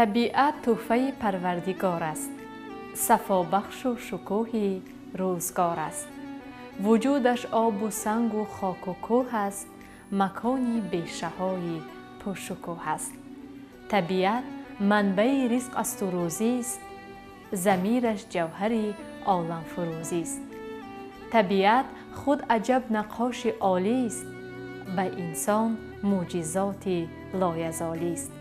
Табиат тӯҳфаи Парвардигор аст, сафобахшу шукӯҳи рӯзгор аст. Вуҷудаш обу сангу хоку кӯҳ аст, макони бешаҳои пуршукӯҳ аст. Табиат манбаи ризқ асту рӯзист, замираш ҷавҳари оламфурӯзист. Табиат худ аҷаб наққоши олист, ба инсон мӯъҷизоти лоязолист.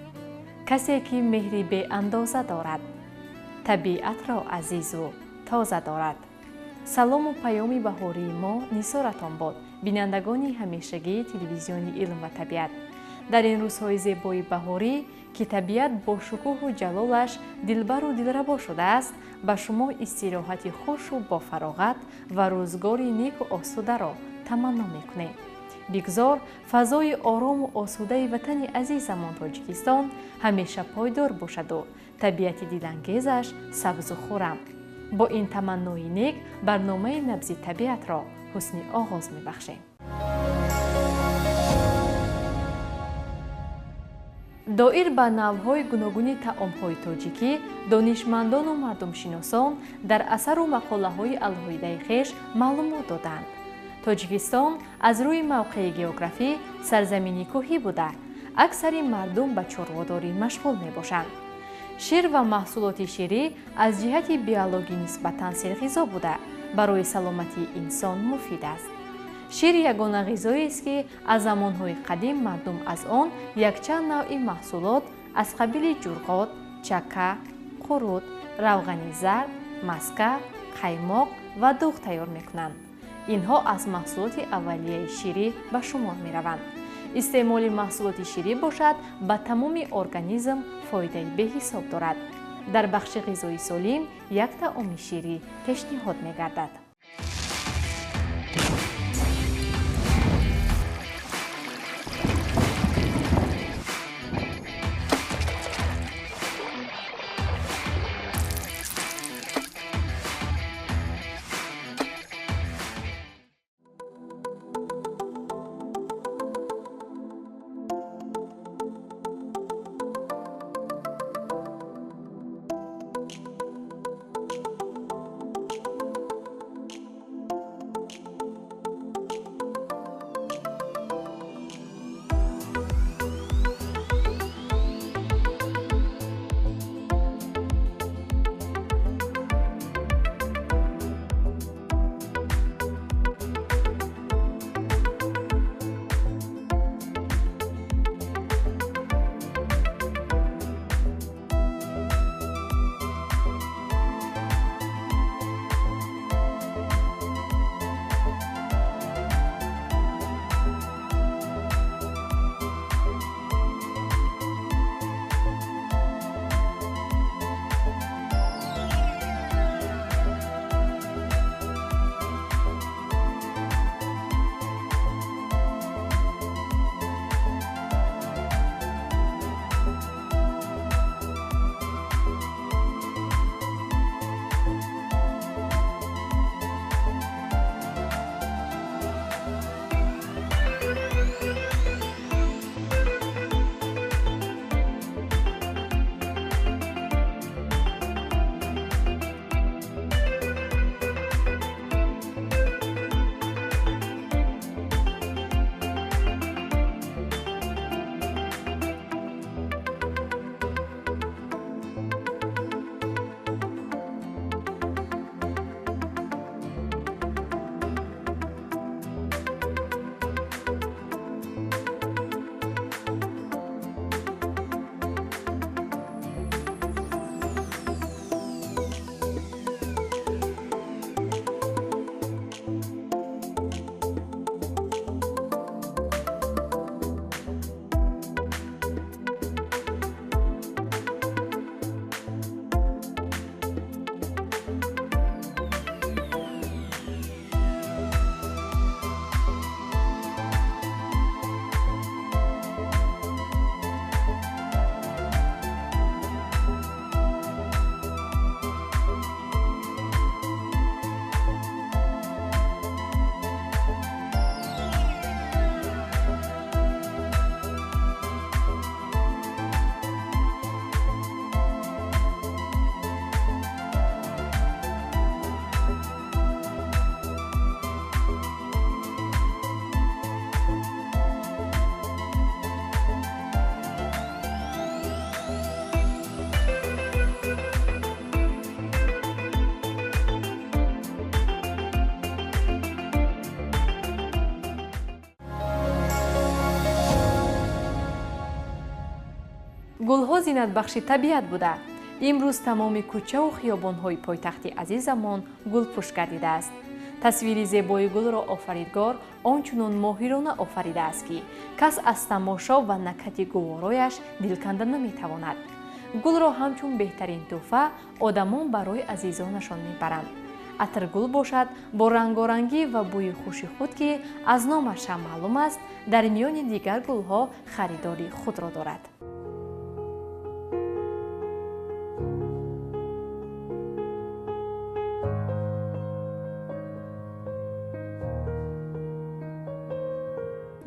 Касе ки меҳри беандоза дорад, табиатро азизу тоза дорад. Салому паёми баҳории мо нисоратон бод, бинандагони ҳамешагии телевизиони илм ва табиат. Дар ин рӯзҳои зебои баҳорӣ, ки табиат бо шукӯҳу ҷалолаш дилбару дилрабо шудааст, ба шумо истироҳати хушу бофароғат ва рӯзгори неку осударо таманно мекунем. Бигзор фазои орому осудаи ватани азизамон Тоҷикистон ҳамеша пойдор бошаду табиати дилангезаш сабзу хуррам. Бо ин таманнои нек барномаи набзи табиатро ҳусни оғоз мебахшем. Доир ба навъҳои гуногуни таомҳои тоҷикӣ донишмандону мардумшиносон дар асару мақолаҳои алоҳидаи хеш маълумот доданд. Тоҷикистон аз рӯи мавқеи географӣ сарзамини кӯҳӣ буда, аксари мардум ба чорводорӣ машғул мебошанд. Шир ва маҳсулоти ширӣ аз ҷиҳати биологӣ нисбатан серғизо буда, барои саломатии инсон муфид аст. Шир ягона ғизоест, ки аз замонҳои қадим мардум аз он якчанд навъи маҳсулот аз қабили ҷурғот, чака, қурут, равғани зард, маска, қаймоқ ва дуғ тайёр мекунанд. Инҳо аз маҳсулоти аввалияи ширӣ ба шумор мераванд. Истеъмоли маҳсулоти ширӣ бошад, ба тамоми организм фоидаи беҳисоб дорад. Дар бахши ғизои солим як таоми ширӣ пешниҳод мегардад. Гулҳо зинатбахши табиат буда. Имрӯз тамоми кӯчаву хиёбонҳои пойтахти азизамон гулпӯш гардидааст. Тасвири зебои гулро офаридгор он чунон моҳирона офаридааст, ки кас аз тамошо ва накҳати гуворояш дилканда наметавонад. Гулро ҳамчун беҳтарин тӯҳфа одамон барои азизонашон мебаранд. Атргул бошад бо рангорангӣ ва бӯи хуши худ, ки аз номаш ҳам маълум аст, дар миёни дигар гулҳо харидори худро дорад.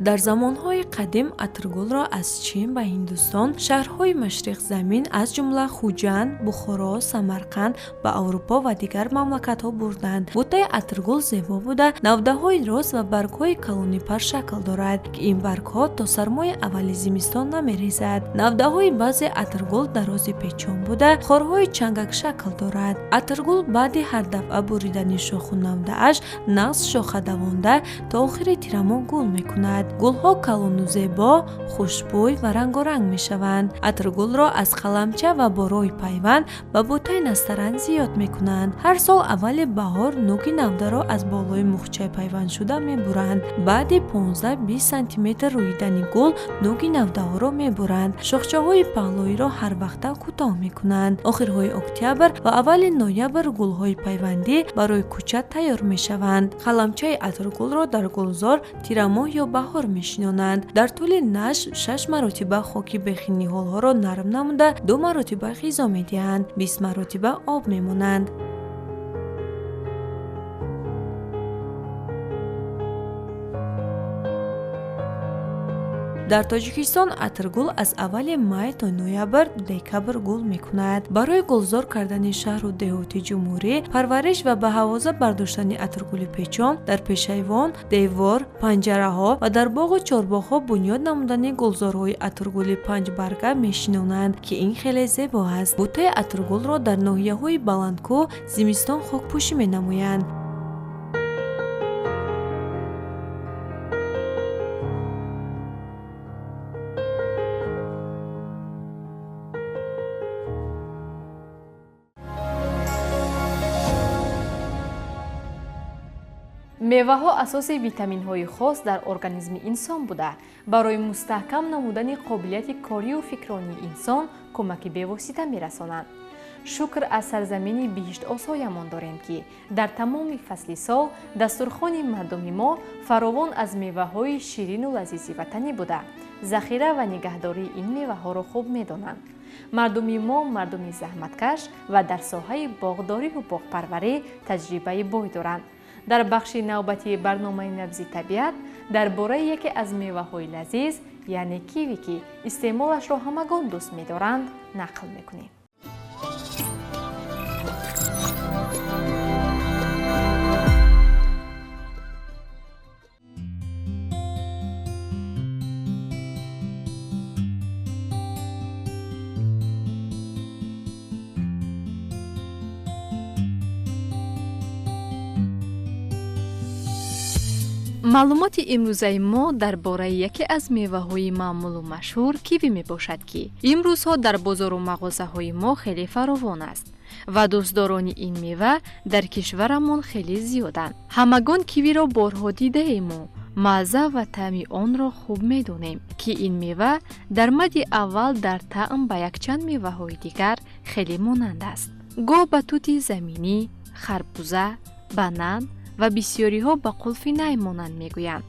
Дар замонҳои қадим атргулро аз Чин ба Ҳиндустон, шаҳрҳои машриқзамин аз ҷумла Хуҷанд, Бухоро, Самарқанд ба Аврупо ва дигар мамлакатҳо бурданд. Бутаи атргул зебо буда, навдаҳои рост ва баргҳои калони паршакл дорад, ки ин баргҳо то сармои аввали зимистон намерезад. Навдаҳои баъзе атргул дарози печон буда, хорҳои чангакшакл дорад. Атргул баъди ҳар дафъа буридани шоху навдааш нағз шоха давонда то охири тирамоҳ гул мекунад. Гулҳо калону зебо, хушбӯй ва рангоранг мешаванд. Атргулро аз қаламча ва бо роҳи пайванд ба бутаи настаран зиёд мекунанд. Ҳар сол аввали баҳор нуги навдаро аз болои мухчаи пайвандшуда мебуранд. Баъди 15-20 сантиметр рӯидани гул нуги навдаҳоро мебуранд. Шохчаҳои паҳлӯиро ҳар вақта кӯтоҳ мекунанд. Охирҳои октябр ва аввали ноябр гулҳои пайвандӣ барои кӯча тайёр мешаванд. Қаламчаи атргулро дар гулзор тирамоҳ ё баҳор мешинонанд. Дар тӯли нашв 6 маротиба хоки бехи ниҳолҳоро нарм намуда, 2 маротиба ғизо медиҳанд, 20 маротиба об мемонанд. Дар Тоҷикистон атргул аз аввали май то ноябр, декабр гул мекунад. Барои гулзор кардани шаҳру деҳоти ҷумҳурӣ, парвариш ва ба ҳавоза бардоштани атргули печон дар пешайвон, девор, панҷараҳо ва дар боғу чорбоғҳо бунёд намудани гулзорҳои атргули панҷбарга мешинонанд, ки ин хеле зебо аст. Бутаи атргулро дар ноҳияҳои баландкӯҳ зимистон хокпӯшӣ менамоянд. Меваҳо асоси витаминҳои хос дар организми инсон буда, барои мустаҳкам намудани қобилияти корию фикронии инсон кӯмаки бевосита мерасонанд. Шукр аз сарзамини биҳиштосоямон дорем, ки дар тамоми фасли сол дастурхони мардуми мо фаровон аз меваҳои ширину лазизи ватанӣ буда, захира ва нигаҳдории ин меваҳоро хуб медонанд. Мардуми мо мардуми заҳматкаш ва дар соҳаи боғдориву боғпарварӣ таҷрибаи бой доранд. Дар бахши навбатии барномаи набзи табиат дар бораи яке аз меваҳои лазиз, яъне киви, ки истеъмолашро ҳамагон дӯст медоранд, нақл мекунем. Маълумоти имрӯзаи мо дар бораи яке аз меваҳои маъмулу машҳур киви мебошад, ки имрӯзҳо дар бозору мағозаҳои мо хеле фаровон аст ва дӯстдорони ин мева дар кишварамон хеле зиёданд. Ҳамагон кивиро борҳо дидаему мазза ва таъми онро хуб медонем, ки ин мева дар мади аввал дар таъм ба якчанд меваҳои дигар хеле монанд аст. Гоҳ ба тути заминӣ, харбуза, банан ва бисёриҳо ба қулфи най монанд мегӯянд,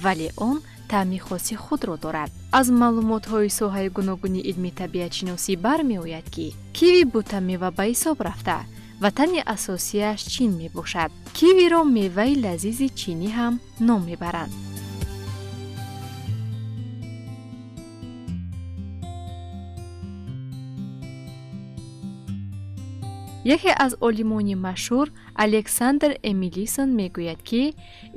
вале он таъми хоси худро дорад. Аз маълумотҳои соҳаи гуногуни илми табиатшиносӣ бармеояд, ки киви бутамева ба ҳисоб рафта, ватани асосияш Чин мебошад. Кивиро меваи лазизи чинӣ ҳам ном мебаранд. Яке аз олимони машҳур Александр Эмилисон мегӯяд, ки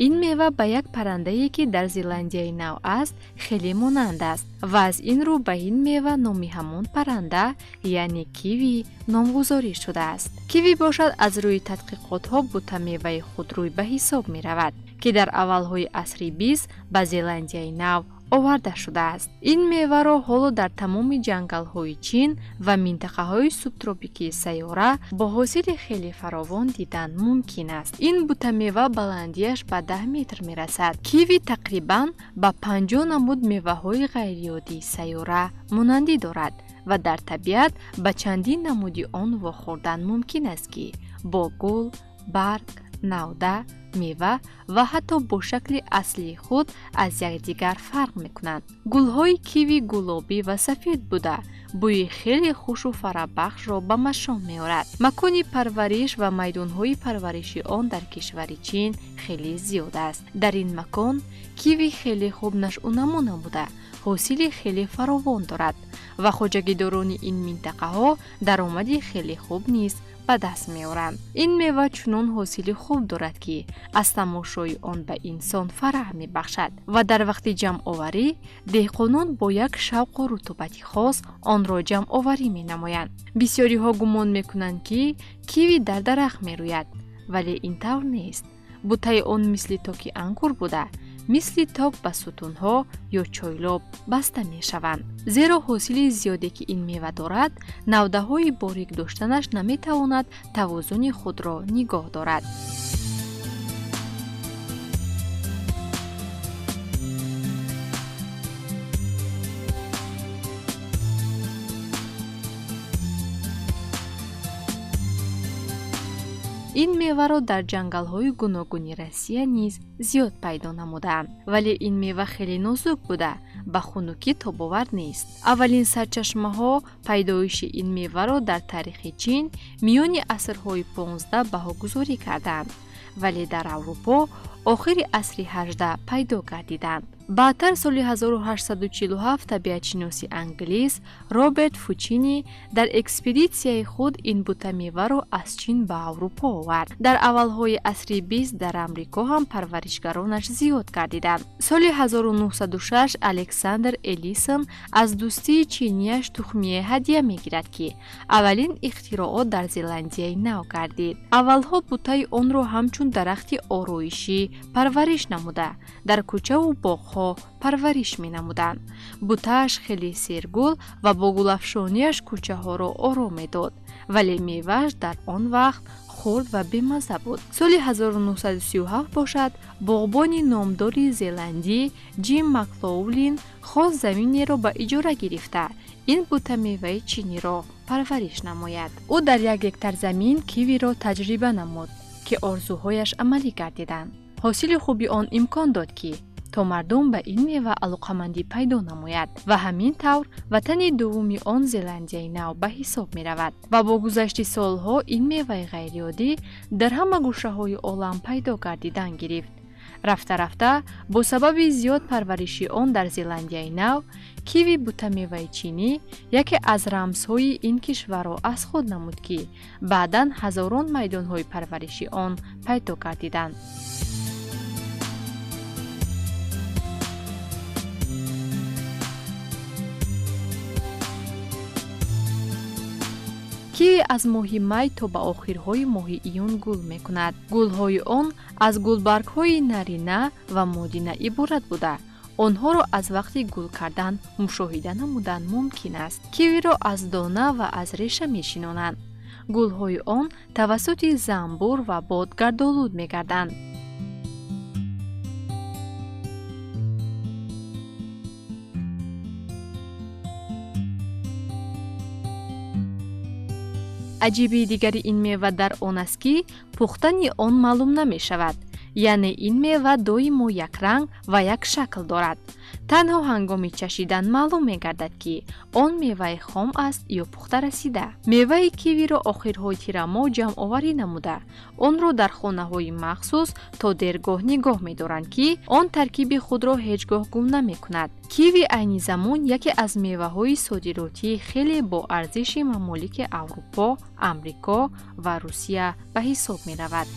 ин мева ба як паррандае, ки дар Зеландияи Нав аст, хеле монанд аст ва аз ин рӯ ба ин мева номи ҳамон парранда, яъне киви, номгузорӣ шудааст. Киви бошад аз рӯи тадқиқотҳо бутамеваи худрӯй ба ҳисоб меравад, ки дар аввалҳои асри 20 ба Зеландияи Нав оварда шудааст. Ин меваро ҳоло дар тамоми ҷангалҳои Чин ва минтақаҳои субтропикии сайёра бо ҳосили хеле фаровон дидан мумкин аст. Ин бутамева баландиаш ба 10 метр мерасад. Киви тақрибан ба 50 намуд меваҳои ғайриоддии сайёра монандӣ дорад ва дар табиат ба чандин намуди он вохӯрдан мумкин аст, ки бо гул, барг, навда, мева ва ҳатто бо шакли аслии худ аз якдигар фарқ мекунанд. Гулҳои киви гулобӣ ва сафед буда, бӯи хеле хушу фарабахшро ба машом меорад. Макони парвариш ва майдонҳои парвариши он дар кишвари Чин хеле зиёд аст. Дар ин макон киви хеле хуб нашъунамо намуда, ҳосили хеле фаровон дорад ва хоҷагидорони ин минтақаҳо даромади хеле хуб низ ба даст меоранд. Ин мева чунон ҳосили хуб дорад, ки аз тамошои он ба инсон фараҳ мебахшад ва дар вақти ҷамъоварӣ деҳқонон бо як шавқу рутубати хос онро ҷамъоварӣ менамоянд. Бисёриҳо гумон мекунанд, ки киви дар дарахт мерӯяд, вале ин тавр нест. Бутаи он мисли токи ангур буда, мисли ток ба сутунҳо ё чойлоб баста мешаванд. Зеро ҳосили зиёде, ки ин мева дорад, навдаҳои борик доштанаш наметавонад тавозуни худро нигоҳ дорад. Ин меваро дар ҷангалҳои гуногуни Россия низ зиёд пайдо намудаанд, вале ин мева хеле нозук буда, ба хунукӣ тобовар нест. Аввалин сарчашмаҳо пайдоиши ин меваро дар таърихи Чин миёни асрҳои 15 баҳогузорӣ карданд, вале дар Аврупо охири асри 18 пайдо гардиданд. Баъдтар соли 1847 табиатшиноси англис Роберт Фучини дар экспедитсияи худ ин бутамеваро аз Чин ба Аврупо овард. Дар аввалҳои асри 20 дар Амрико ҳам парваришгаронаш зиёд гардиданд. Соли 1906 Александр Элисон аз дӯстии чинияш тухмие ҳадя мегирад, ки аввалин ихтироот дар Зеландияи Нав гардид. Аввалҳо бутаи онро ҳамчун дарахти ороишӣ парвариш намуда, дар кӯчаву боғҳо парвариш менамуданд. Бутааш хеле сергул ва бо гулафшониаш кӯчаҳоро ором медод, вале мевааш дар он вақт хурд ва бемазза буд. Соли 1937 бошад, боғбони номдори зеландӣ Ҷим Маклоулин хост заминеро ба иҷора гирифта, ин бутамеваи чиниро парвариш намояд. Ӯ дар 1 гектар замин кивиро таҷриба намуд, ки орзуҳояш амалӣ гардиданд. Ҳосили хуби он имкон дод, ки то мардум ба ин мева алоқамандӣ пайдо намояд ва ҳамин тавр ватани дуввуми он Зеландияи Нав ба ҳисоб меравад. Ва бо гузашти солҳо ин меваи ғайриоддӣ дар ҳама гӯшаҳои олам пайдо гардидан гирифт. Рафта-рафта бо сабаби зиёд парвариши он дар Зеландияи Нав, киви бутамеваи чинӣ яке аз рамзҳои ин кишварро аз худ намуд, ки баъдан ҳазорон майдонҳои парвариши он пайдо гардиданд. Киви аз моҳи май то ба охирҳои моҳи июн гул мекунад. Гулҳои он аз гулбаргҳои нарина ва модина иборат буда, онҳоро аз вақти гул кардан мушоҳида намудан мумкин аст. Кивиро аз дона ва аз реша мешинонанд. Гулҳои он тавассути занбур ва бод гардолуд мегарданд. Аҷибии дигари ин мева дар он аст, ки пухтани он маълум намешавад. Яъне ин мева доимо якранг ва як шакл дорад. Танҳо ҳангоми чашидан маълум мегардад, ки он меваи хом аст ё пухта расида. Меваи кивиро охирҳои тирамоҳ ҷамъоварӣ намуда, онро дар хонаҳои махсус то дергоҳ нигоҳ медоранд, ки он таркиби худро ҳеҷ гоҳ гум намекунад. Киви айни замон яке аз меваҳои содиротии хеле бо арзиши мамолики Аврупо, Амрико ва Русия ба ҳисоб меравад.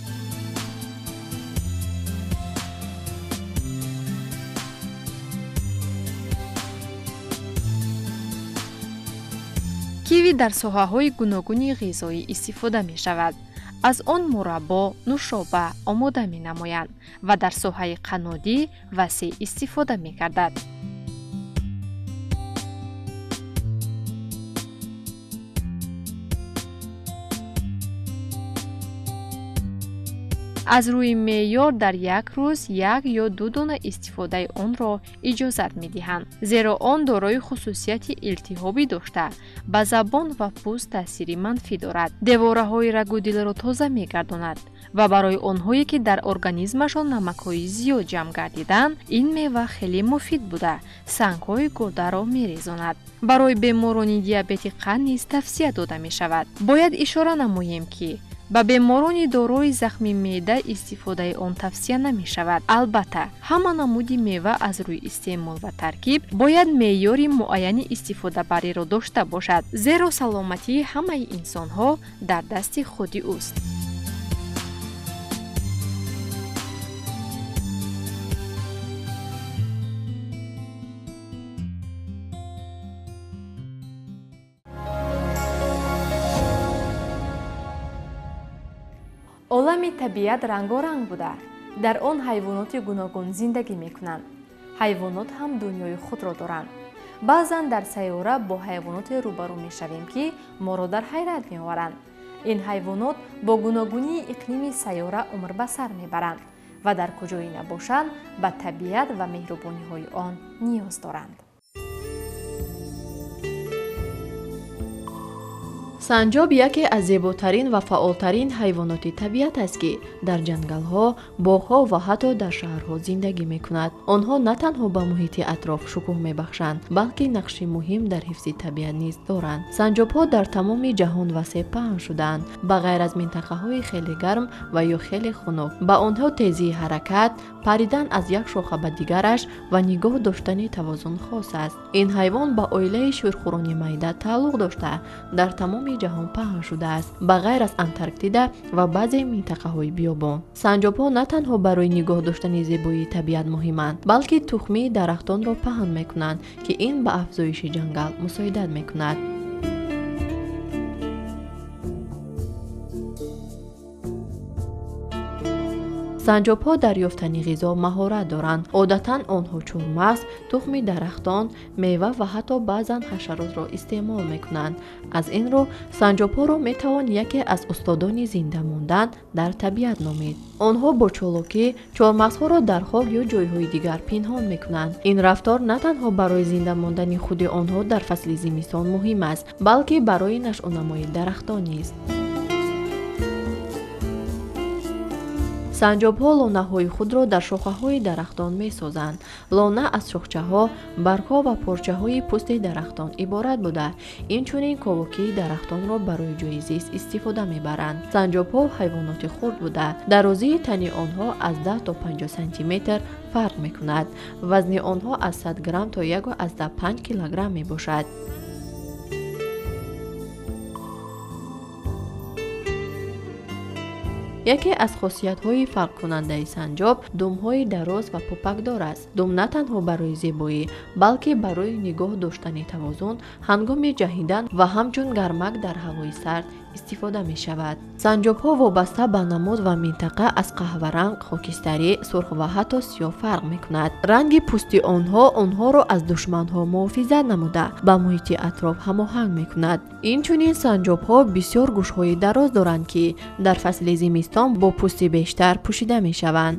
Киви дар соҳаҳои гуногуни ғизоӣ истифода мешавад. Аз он мураббо, нушоба омода менамоянд ва дар соҳаи қаннодӣ васеъ истифода мегардад. Аз рӯи меъёр дар як рӯз як ё ду дона истифодаи онро иҷозат медиҳанд, зеро он дорои хусусияти илтиҳобӣ дошта, ба забон ва пӯст таъсири манфӣ дорад. Девораҳои рагу дилро тоза мегардонад ва барои онҳое, ки дар организмашон намакҳои зиёд ҷамъ гардиданд, ин мева хеле муфид буда, сангҳои гурдаро мерезонад. Барои беморони диабети қанд низ тавсия дода мешавад. Бояд ишора намоем, ки ба беморони дорои захми меъда истифодаи он тавсия намешавад. Албатта, ҳама намуди мева аз рӯи истеъмол ва таркиб бояд меъёри муайяни истифодабариро дошта бошад, зеро саломатии ҳамаи инсонҳо дар дасти худи ӯст. Олами табиат рангоранг буда, дар он ҳайвоноти гуногун зиндагӣ мекунанд. Ҳайвонот ҳам дунёи худро доранд. Баъзан дар сайёра бо ҳайвоноте рӯбарӯ мешавем, ки моро дар ҳайрат меоваранд. Ин ҳайвонот бо гуногунии иқлими сайёра умр ба сар мебаранд ва дар куҷое набошанд, ба табиат ва меҳрубониҳои он ниёз доранд. Санҷоб яке аз зеботарин ва фаъолтарин ҳайвоноти табиат аст, ки дар ҷангалҳо, боғҳо ва ҳатто дар шаҳрҳо зиндагӣ мекунад. Онҳо на танҳо ба муҳити атроф шукӯҳ мебахшанд, балки нақши муҳим дар ҳифзи табиат низ доранд. Санҷобҳо дар тамоми ҷаҳон васеъ паҳн шудаанд, ба ғайр аз минтақаҳои хеле гарм ва ё хеле хунук. Ба онҳо тезии ҳаракат, паридан аз як шоха ба дигараш ва нигоҳ доштани тавозун хос аст. Ин ҳайвон ба оилаи шӯрхӯрони майда тааллуқ дошта, дар тамоми ҷаҳон паҳн шудааст, ба ғайр аз Антарктида ва баъзе минтақаҳои биёбон. Санҷобҳо на танҳо барои нигоҳ доштани зебоии табиат муҳиманд, балки тухмии дарахтонро паҳн мекунанд, ки ин ба афзоиши ҷангал мусоидат мекунад. Санҷобҳо дар ёфтани ғизо маҳорат доранд. Одатан онҳо чормағз, тухми дарахтон, мева ва ҳатто баъзан ҳашаротро истеъмол мекунанд. Аз ин рӯ санҷобҳоро метавон яке аз устодони зинда мондан дар табиат номид. Онҳо бо чолокӣ чормағзҳоро дар хок ё ҷойҳои дигар пинҳон мекунанд. Ин рафтор на танҳо барои зинда мондани худи онҳо дар фасли зимистон муҳим аст, балки барои нашъунамои дарахтон низ. Санҷобҳо лонаҳои худро дар шохаҳои дарахтон месозанд. Лона аз шохчаҳо, баргҳо ва порчаҳои пӯсти дарахтон иборат буда, инчунин ковокии дарахтонро барои ҷои зист истифода мебаранд. Санҷобҳо ҳайвоноти хурд буда, дарозии тани онҳо аз 10 то 50 сантиметр фарқ мекунад. Вазни онҳо аз 100 грамм то 1,5 килограмм мебошад. Яке аз хосиятҳои фарқкунандаи санҷоб думҳои дароз ва пупакдор аст. Дум на танҳо барои зебоӣ, балки барои нигоҳ доштани тавозун ҳангоми ҷаҳидан ва ҳамчун гармак дар ҳавои сард истифода мешавад. Санҷобҳо вобаста ба намуд ва минтақа аз қаҳваранг, хокистарӣ, сурх ва ҳатто сиёҳ фарқ мекунад. Ранги пӯсти онҳо онҳоро аз душманҳо муҳофизат намуда, ба муҳити атроф ҳамоҳанг мекунад. Инчунин санҷобҳо бисёр гӯшҳои дароз доранд, ки дар фасли зимистон бо пӯсти бештар пӯшида мешаванд.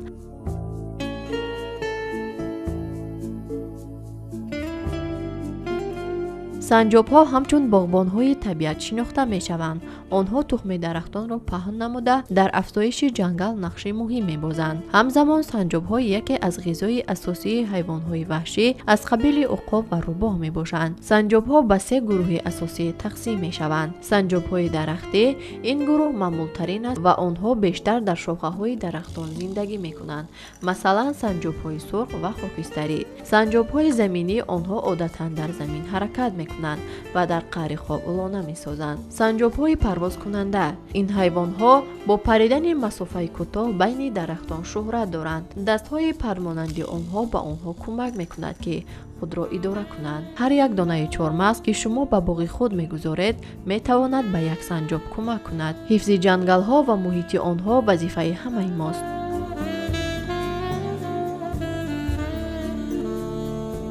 Санҷобҳо ҳамчун боғбонҳои табиат шинохта мешаванд. Онҳо тухми дарахтонро паҳн намуда, дар афзоиши ҷангал нақши муҳим мебозанд. Ҳамзамон санҷобҳо яке аз ғизои асосии ҳайвонҳои ваҳшӣ аз қабили уқоб ва рӯбоҳ мебошанд. Санҷобҳо ба се гурӯҳи асосӣ тақсим мешаванд. Санҷобҳои дарахтӣ ин гурӯҳ маъмултарин аст ва онҳо бештар дар шохаҳои дарахтон зиндагӣ мекунанд, масалан санҷобҳои сурх ва хокистарӣ. Санҷобҳои заминӣ онҳо одатан дар замин ҳаракат мекунанд ва дар қаъри хок лона месозанд. Санҷобҳои парвозкунанда ин ҳайвонҳо бо паридани масофаи кӯтоҳ байни дарахтон шӯҳрат доранд. Дастҳои пармонанди онҳо ба онҳо кӯмак мекунад, ки худро идора кунанд. Ҳар як донаи чормағз, ки шумо ба боғи худ мегузоред, метавонад ба як санҷоб кӯмак кунад. Ҳифзи ҷангалҳо ва муҳити онҳо вазифаи ҳамаи мост.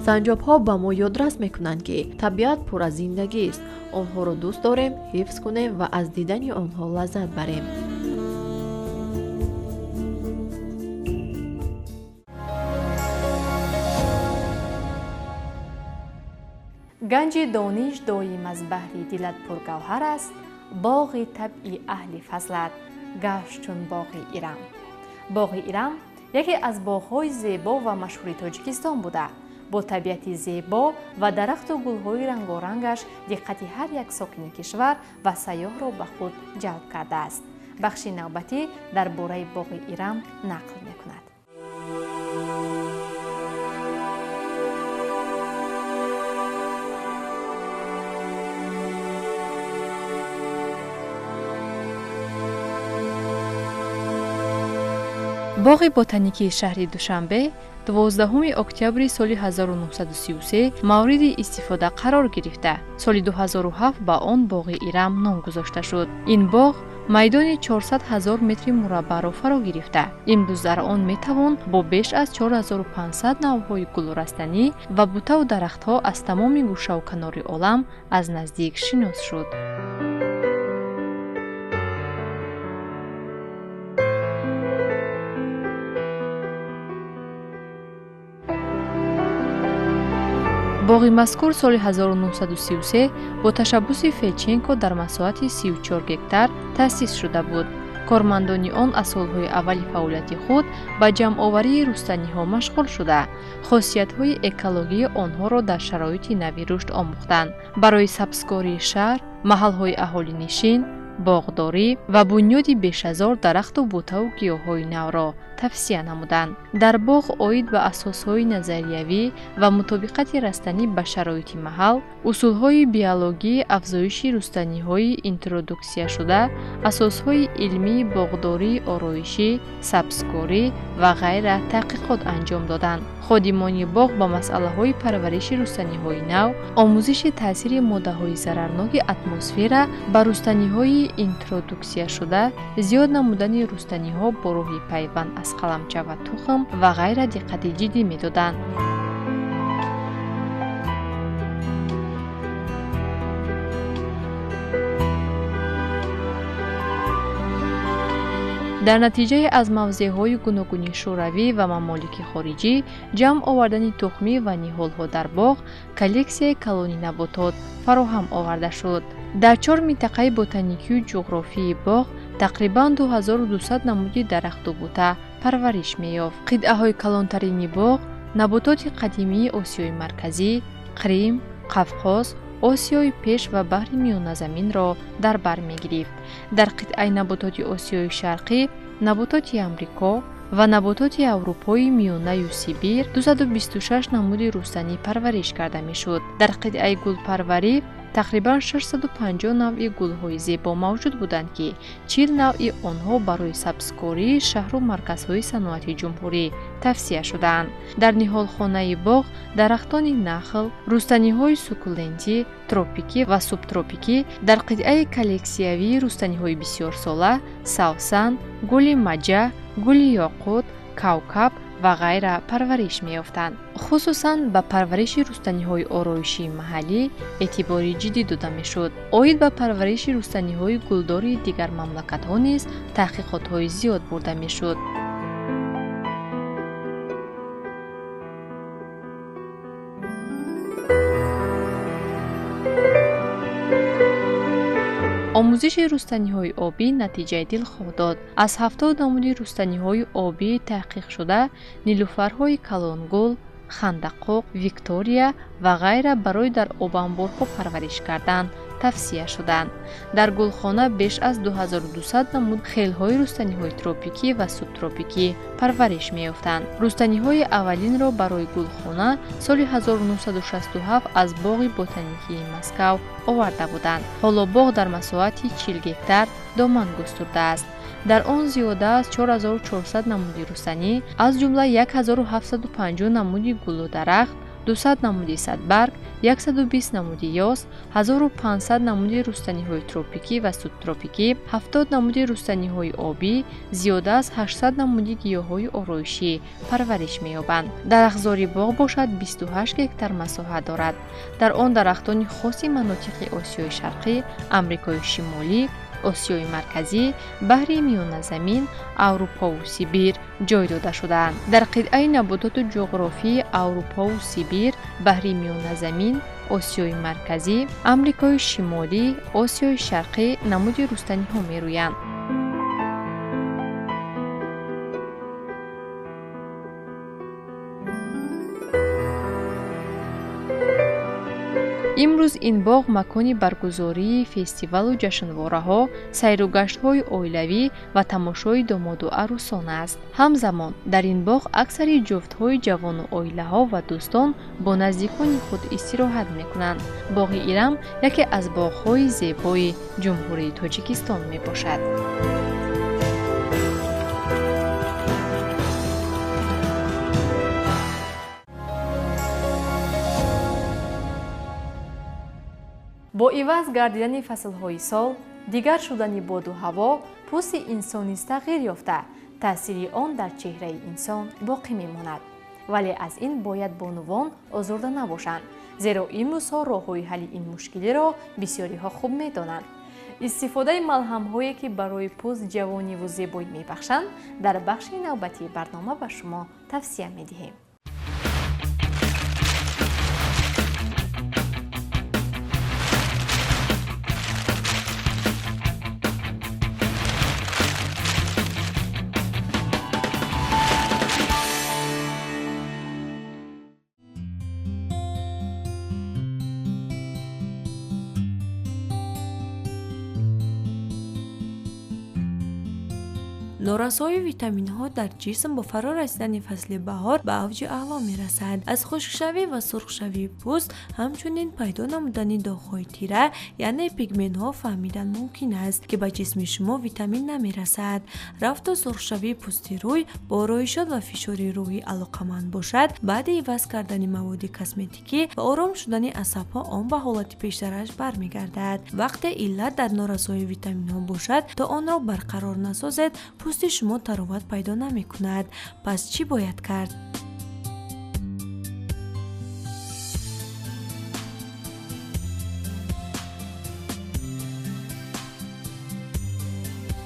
Санҷобҳо ба мо ёдрас мекунанд, ки табиат пур аз зиндагист. Онҳоро дӯст дорем, ҳифз кунем ва аз дидани онҳо лаззат барем. Ганҷи дониш доим аз баҳри дилат пургавҳар аст, боғи табъи аҳли фазлат гашт чун боғи Ирам. Боғи Ирам яке аз боғҳои зебо ва машҳури Тоҷикистон буда, бо табиати зебо ва дарахту гулҳои рангорангаш диққати ҳар як сокини кишвар ва сайёҳро ба худ ҷалб кардааст. Бахши навбатӣ дар бораи боғи Ирам нақл мекунад. Боғи ботаникии шаҳри Душанбе 12 октябри соли 1933 мавриди истифода қарор гирифта. Соли 2007 ба он боғи Ирам ном гузошта шуд. Ин боғ майдони 400 000 метри мураббаъро фаро гирифта. Имрӯз дар он метавон бо беш аз 4500 навъҳои гулу растанӣ ва бутаву дарахтҳо аз тамоми гӯшаву канори олам аз наздик шинос шуд. Боғи мазкур соли 1933 бо ташаббуси Федченко дар масоҳати 34 гектар таъсис шуда буд. Кормандони он аз солҳои аввали фаъолияти худ ба ҷамъоварии рустаниҳо машғул шуда, хосиятҳои экологии онҳоро дар шароити нави рушд омӯхтанд. Барои сабзкории шаҳр, маҳалҳои аҳолинишин, боғдорӣ ва бунёди бешазор дарахту бутаву гиёҳҳои навро тавсия намуданд. Дар боғ оид ба асосҳои назариявӣ ва мутобиқати растанӣ ба шароити маҳал, усулҳои биологии афзоиши рустаниҳои интродуксияшуда, асосҳои илмии боғдории ороишӣ, сабзкорӣ ва ғайра таҳқиқот анҷом доданд. Ходимони боғ ба масъалаҳои парвариши рустаниҳои нав, омӯзиши таъсири моддаҳои зарарноки атмосфера ба рустаниҳои интродуксияшуда, зиёд намудани рустаниҳо бо роҳи пайванд аз қаламча ва тухм ва ғайра диққати ҷиддӣ медоданд. Дар натиҷаи аз мавзеъҳои гуногуни шӯравӣ ва мамолики хориҷӣ ҷамъ овардани тухмӣ ва ниҳолҳо дар боғ коллексияи калони наботот фароҳам оварда шуд. Дар чор минтақаи ботаникию ҷуғрофии боғ тақрибан 2200 намуди дарахту бута парвариш меёфт. Қитъаҳои калонтарини боғ набототи қадимии Осиёи Марказӣ, Қрим, Қавқоз, Осиёи Пеш ва баҳри Миёназаминро дар бар мегирифт. Дар қитъаи набототи Осиёи Шарқӣ, набототи Амрико ва набототи Аврупои Миёнаю Сибир 226 намуди рустанӣ парвариш карда мешуд. Дар қитъаи гулпарварӣ тақрибан 650 навъи гулҳои зебо мавҷуд буданд, ки 40 навъи онҳо барои сабзкории шаҳру марказҳои саноати ҷумҳурӣ тавсия шудаанд. Дар ниҳолхонаи боғ дарахтони нахл, рустаниҳои сукулентӣ, тропикӣ ва субтропикӣ, дар қитъаи коллексиявии рустаниҳои бисёрсола савсан, гули маҷа, гули ёқут, кавкаб ва ғайра парвариш меёфтанд. Хусусан ба парвариши рустаниҳои ороишии маҳаллӣ эътибори ҷиддӣ дода мешуд. Оид ба парвариши рустаниҳои гулдори дигар мамлакатҳо низ таҳқиқотҳои зиёд бурда мешуд. Омӯзиши рустаниҳои обӣ натиҷаи дилхоҳ дод. Аз 70 намуди рустаниҳои обӣ таҳқиқшуда, нилуфарҳои калонгул, хандақоқ, Виктория ва ғайра барои дар обанборҳо парвариш кардан тавсия шуданд. Дар гулхона беш аз 2200 намуд хелҳои рустаниҳои тропикӣ ва субтропикӣ парвариш меёфтанд. Рустаниҳои аввалинро барои гулхона соли 1967 аз боғи ботаникии Москав оварда буданд. Ҳоло боғ дар масоҳати 40 гектар доман густурдааст. Дар он зиёда аз 4400 намуди рустанӣ, аз ҷумла 1750 намуди гулу дарахт, 200 намуди садбарг, 120 намуди ёс, 1500 намуди рустаниҳои тропикӣ ва субтропикӣ, 70 намуди рустаниҳои обӣ, зиёда аз 800 намуди гиёҳҳои ороишӣ парвариш меёбанд. Дарахтзори боғ бошад 28 гектар масоҳат дорад. Дар он дарахтони хоси манотиқи Осиёи Шарқӣ, Амрикои Шимолӣ, Осиёи Марказӣ, баҳри Миёназамин, Аврупову Сибир ҷой дода шудаанд. Дар қитъаи набототу ҷуғрофии Аврупову Сибир, баҳри Миёназамин, Осиёи Марказӣ, Амрикои Шимолӣ, Осиёи Шарқӣ намуди рустаниҳо мерӯянд. Имрӯз ин боғ макони баргузории фестивалу ҷашнвораҳо, сайругаштҳои оилавӣ ва тамошои домоду арӯсон аст. Ҳамзамон дар ин боғ аксари ҷуфтҳои ҷавону оилаҳо ва дӯстон бо наздикони худ истироҳат мекунанд. Боғи Ирам яке аз боғҳои зебои Ҷумҳурии Тоҷикистон мебошад. Бо иваз гардидани фаслҳои сол, дигар шудани боду ҳаво, пӯсти инсон низ тағйир ёфта, таъсири он дар чеҳраи инсон боқӣ мемонад. Вале аз ин бояд бонувон озурда набошанд, зеро имрӯзҳо роҳҳои ҳалли ин мушкилиро бисёриҳо хуб медонанд. Истифодаи малҳамҳое, ки барои пӯст ҷавониву зебоӣ мебахшанд, дар бахши навбатии барнома ба шумо тавсия медиҳем. Норасоии витаминҳо дар ҷисм бо фаро расидани фасли баҳор ба авҷи аъло мерасад. Аз хушкшавӣ ва сурхшавии пӯст, ҳамчунин пайдо намудани доғҳои тира, яъне пигментҳо фаҳмидан мумкин аст, ки ба ҷисми шумо витамин намерасад. Рафту сурхшавии пӯсти рӯй бо ороишот ва фишори рӯҳӣ алоқаманд бошад, баъди иваз кардани маводи косметикӣ ва ором шудани асабҳо он ба ҳолати пештараш бармегардад. Вақте иллат дар норасоии витаминҳо бошад, то онро барқарор насозед, пӯсти шумо тароват пайдо намекунад. Пас чӣ бояд кард?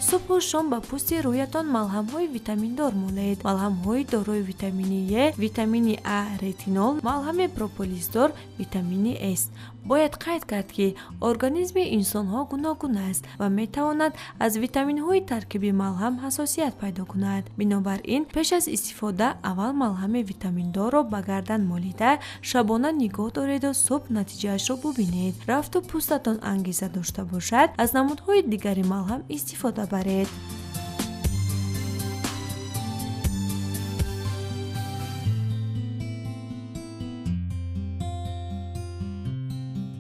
Субҳу шом ба пӯсти рӯятон малҳамҳои витаминдор молед. Малҳамҳои дорои витамини Е, витамини А, ретинол, малҳами прополисдор, витамини С. Бояд қайд кард, ки организми инсонҳо гуногун аст ва метавонад аз витаминҳои таркиби малҳам ҳассосият пайдо кунад. Бинобар ин, пеш аз истифода аввал малҳами витаминдорро ба гардан молида, шабона нигоҳ дореду субҳ натиҷаашро бубинед. Рафту пӯстатон ангеза дошта бошад, аз намудҳои дигари малҳам истифода баред.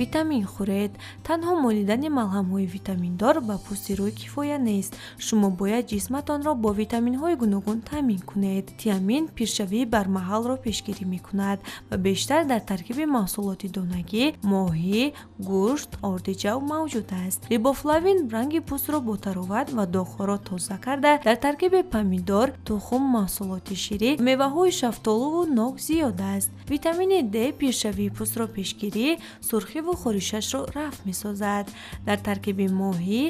Витамин хӯред. Танҳо молидани малҳамҳои витаминдор ба пӯсти рӯй кифоя нест. Шумо бояд ҷисматонро бо витаминҳои гуногун таъмин кунед. Тиамин пиршавии бармаҳалро пешгирӣ мекунад ва бештар дар таркиби маҳсулоти донагӣ, моҳӣ, гӯшт, орди ҷав мавҷуд аст. Рибофлавин ранги пӯстро ботароват ва доғҳоро тоза карда, дар таркиби помидор, тухм, маҳсулоти ширӣ, меваҳои шафтолуву нок зиёд аст. Витамини Д пиршавии пӯстро пешгирӣ, сурхиву хоришашро рафъ месозад. Дар таркиби моҳӣ,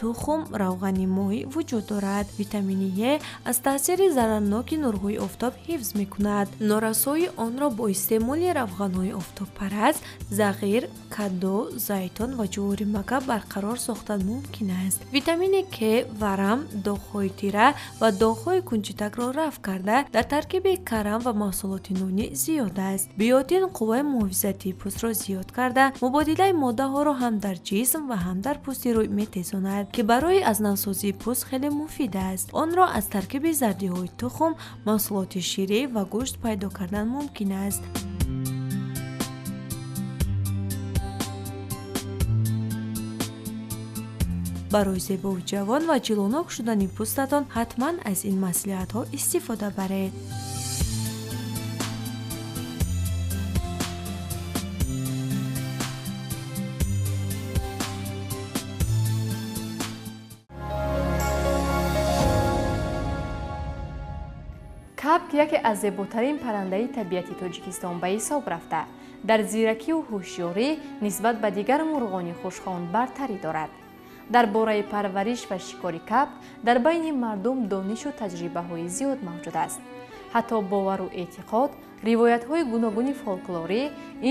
тухм, равғани моҳӣ вуҷуд дорад. Витамини Е аз таъсири зарарноки нурҳои офтоб ҳифз мекунад. Норасоии онро бо истеъмоли равғанҳои офтобпараст, зағир, каду, зайтун ва ҷуворимакка барқарор сохтан мумкин аст. Витамини К варам, доғҳои тира ва доғҳои кунҷитакро рафъ карда, дар таркиби карам ва маҳсулоти нонӣ зиёд аст. Биотин қувваи муҳофизатии пӯстро зиёд карда, мубодилаи моддаҳоро ҳам дар ҷисм ва ҳам дар пӯсти рӯй метезонад, ки барои аз навсозии пӯст хеле муфид аст. Онро аз таркиби зардиҳои тухм, маҳсулоти ширӣ ва гӯшт пайдо кардан мумкин аст. Барои зебову ҷавон ва ҷилонок шудани пӯстатон ҳатман аз ин маслиҳатҳо истифода баред. Кабк яке аз зеботарин паррандаи табиати Тоҷикистон ба ҳисоб рафта, дар зиракию ҳушёрӣ нисбат ба дигар мурғони хушхон бартарӣ дорад. Дар бораи парвариш ва шикори кабк дар байни мардум донишу таҷрибаҳои зиёд мавҷуд аст. Ҳатто бовару эътиқод, ривоятҳои гуногуни фолклорӣ,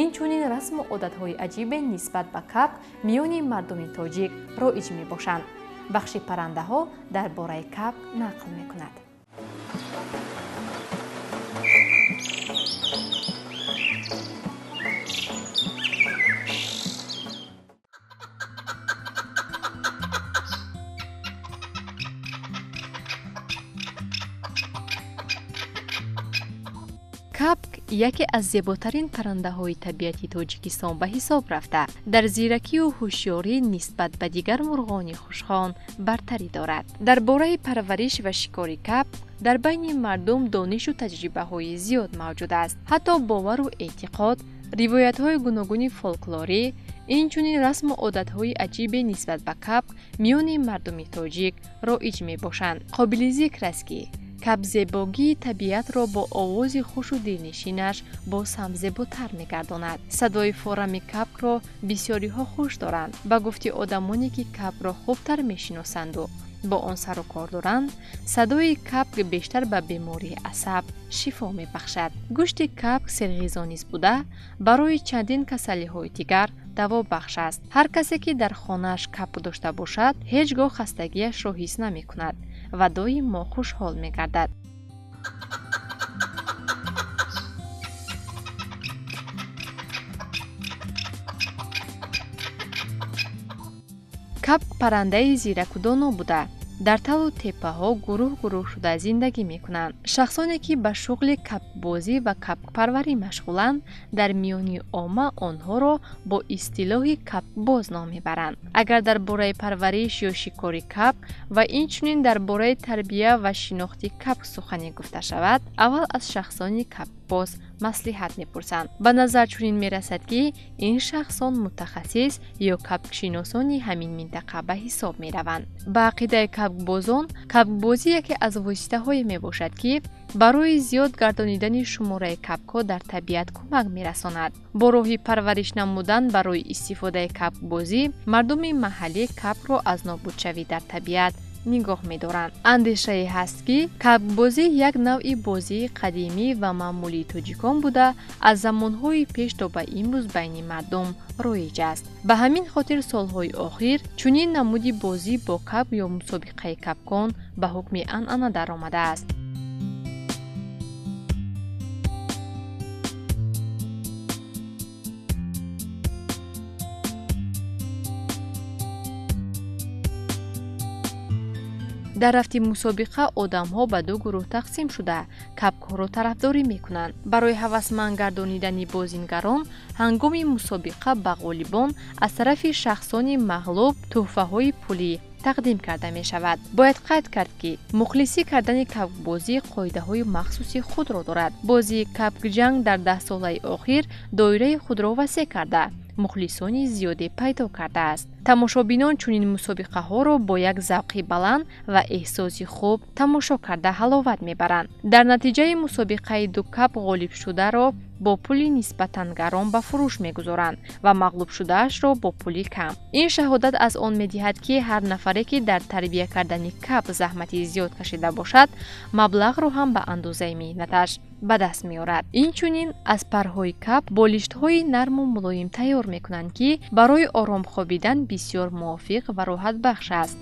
инчунин расму одатҳои аҷибе нисбат ба кабк миёни мардуми тоҷик роиҷ мебошанд. Бахши паррандаҳо дар бораи кабк нақл мекунад. Кабк яке аз зеботарин паррандаҳои табиати Тоҷикистон ба ҳисоб рафта, дар зиракию ҳушёрӣ нисбат ба дигар мурғони хушхон бартарӣ дорад. Дар бораи парвариш ва шикори кабк дар байни мардум донишу таҷрибаҳои зиёд мавҷуд аст. Ҳатто бовару эътиқод, ривоятҳои гуногуни фолклорӣ, инчунин расму одатҳои аҷибе нисбат ба кабк миёни мардуми тоҷик роиҷ мебошанд. Қобили зикр аст, ки кабк зебогии табиатро бо овози хушу дилнишинаш боз ҳам зеботар мегардонад. Садои форами кабкро бисёриҳо хуш доранд. Ба гуфти одамоне, ки кабкро хубтар мешиносанду бо он сару кор доранд, садои кабк бештар ба бемории асаб шифо мебахшад. Гӯшти кабк серғизо низ буда, барои чандин касалиҳои дигар давобахш аст. Ҳар касе, ки дар хонааш кабк дошта бошад, ҳеҷ гоҳ хастагиашро ҳис намекунад ва доимо хушҳол мегардад. Кабк паррандаи зираку доно буда, дар талу теппаҳо гурӯҳ-гурӯҳ шуда зиндагӣ мекунанд. Шахсоне, ки ба шуғли кабкбозӣ ва кабкпарварӣ машғуланд, дар миёни омма онҳоро бо истилоҳи кабкбоз ном мебаранд. Агар дар бораи парвариш ё шикори кабк ва инчунин дар бораи тарбия ва шинохти кабк сухане гуфта шавад, аввал аз шахсони кабкбоз маслиҳат мепурсанд. Ба назар чунин мерасад, ки ин шахсон мутахассис ё кабкшиносони ҳамин минтақа ба ҳисоб мераванд. Ба ақидаи кабкбозон, кабкбозӣ яке аз воситаҳое мебошад, ки барои зиёд гардонидани шумораи кабкҳо дар табиат кӯмак мерасонад. Бо роҳи парвариш намудан барои истифодаи кабкбозӣ мардуми маҳаллӣ кабкро аз нобудшавӣ дар табиат нигоҳ медоранд. Андешае ҳаст, ки кабкбозӣ як навъи бозии қадимӣ ва маъмулии тоҷикон буда, аз замонҳои пеш то ба имрӯз байни мардум роиҷ аст. Ба ҳамин хотир солҳои охир чунин намуди бозӣ бо кабк ё мусобиқаи кабкон ба ҳукми анъана даромадааст. Дар рафти мусобиқа одамҳо ба ду гурӯҳ тақсим шуда, кабкҳоро тарафдорӣ мекунанд. Барои ҳавасманд гардонидани бозингарон ҳангоми мусобиқа ба ғолибон аз тарафи шахсони мағлуб тӯҳфаҳои пулӣ тақдим карда мешавад. Бояд қайд кард, ки мухлисӣ кардани кабкбозӣ қоидаҳои махсуси худро дорад. Бозии кабкҷанг дар даҳсолаи охир доираи худро васеъ карда, мухлисони зиёде пайдо кардааст. Тамошобинон чунин мусобиқаҳоро бо як завқи баланд ва эҳсоси хуб тамошо карда ҳаловат мебаранд. Дар натиҷаи мусобиқаи ду кабк ғолибшударо бо пули нисбатан гарон ба фурӯш мегузоранд ва мағлубшудаашро бо пули кам. Ин шаҳодат аз он медиҳад, ки ҳар нафаре, ки дар тарбия кардани кабк заҳмати зиёд кашида бошад, маблағро ҳам ба андозаи меҳнаташ ба даст меорад. Инчунин аз парҳои кабк болиштҳои нарму мулоим тайёр мекунанд, ки барои ором хобидан бисёр мувофиқ ва роҳатбахш аст.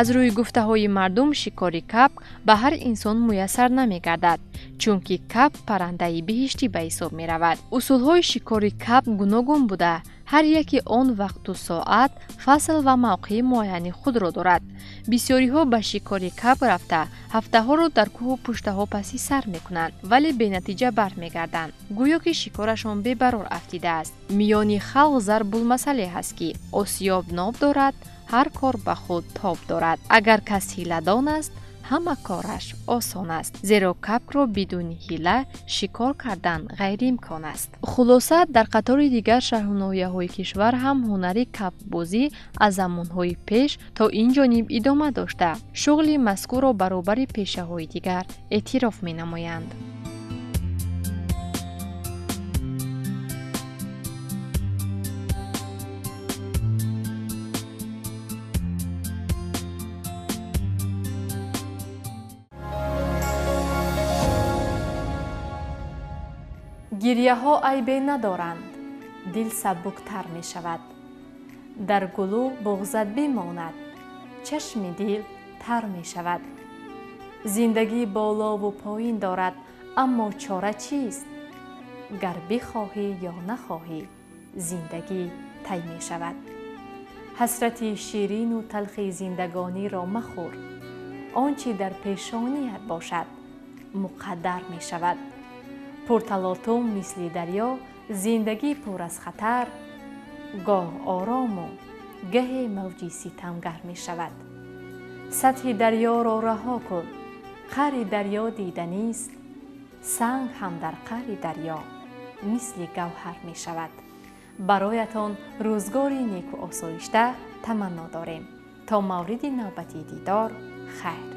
Аз рӯи гуфтаҳои мардум шикори кабк ба ҳар инсон муяссар намегардад, чунки кабк паррандаи биҳиштӣ ба ҳисоб меравад. Усулҳои шикори кабк гуногун буда, ҳар яке он вақту соат, фасл ва мавқеи муайяни худро дорад. Бисёриҳо ба шикори кабк рафта, ҳафтаҳоро дар кӯҳу пуштаҳо паси сар мекунанд, вале бенатиҷа бармегарданд. Гӯё ки шикорашон бебарор афтидааст. Миёни халқ зарбулмасале ҳаст, ки осиёб ноб дорад, ҳар кор ба худ тоб дорад. Агар кас ҳиладон аст, ҳама кораш осон аст, зеро кабкро бидуни ҳила шикор кардан ғайриимкон аст. Хулоса, дар қатори дигар шаҳру ноҳияҳои кишвар ҳам ҳунари кабкбозӣ аз замонҳои пеш то ин ҷониб идома дошта, шуғли мазкурро баробари пешаҳои дигар эътироф менамоянд. Гирьяҳо айбе надоранд, дил сабуктар мешавад. Дар гулӯ буғзат бимонад, чашми дил тар мешавад. Зиндагӣ болову поин дорад, аммо чора чист? Гар бихоҳӣ ё нахоҳӣ, зиндагӣ тай мешавад. Ҳасрати ширину талхи зиндагониро махӯр. Он чӣ дар пешоният бошад, муқаддар мешавад. Пурталотум мисли дарё, зиндагӣ пур аз хатар, гоҳ орому гаҳе мавҷи ситамгар мешавад. Сатҳи дарёро раҳо кун, қаъри дарё диданист, санг ҳам дар қаъри дарё мисли гавҳар мешавад. Бароятон рӯзгори неку осоишта таманно дорем. То мавриди навбати дидор, хайр.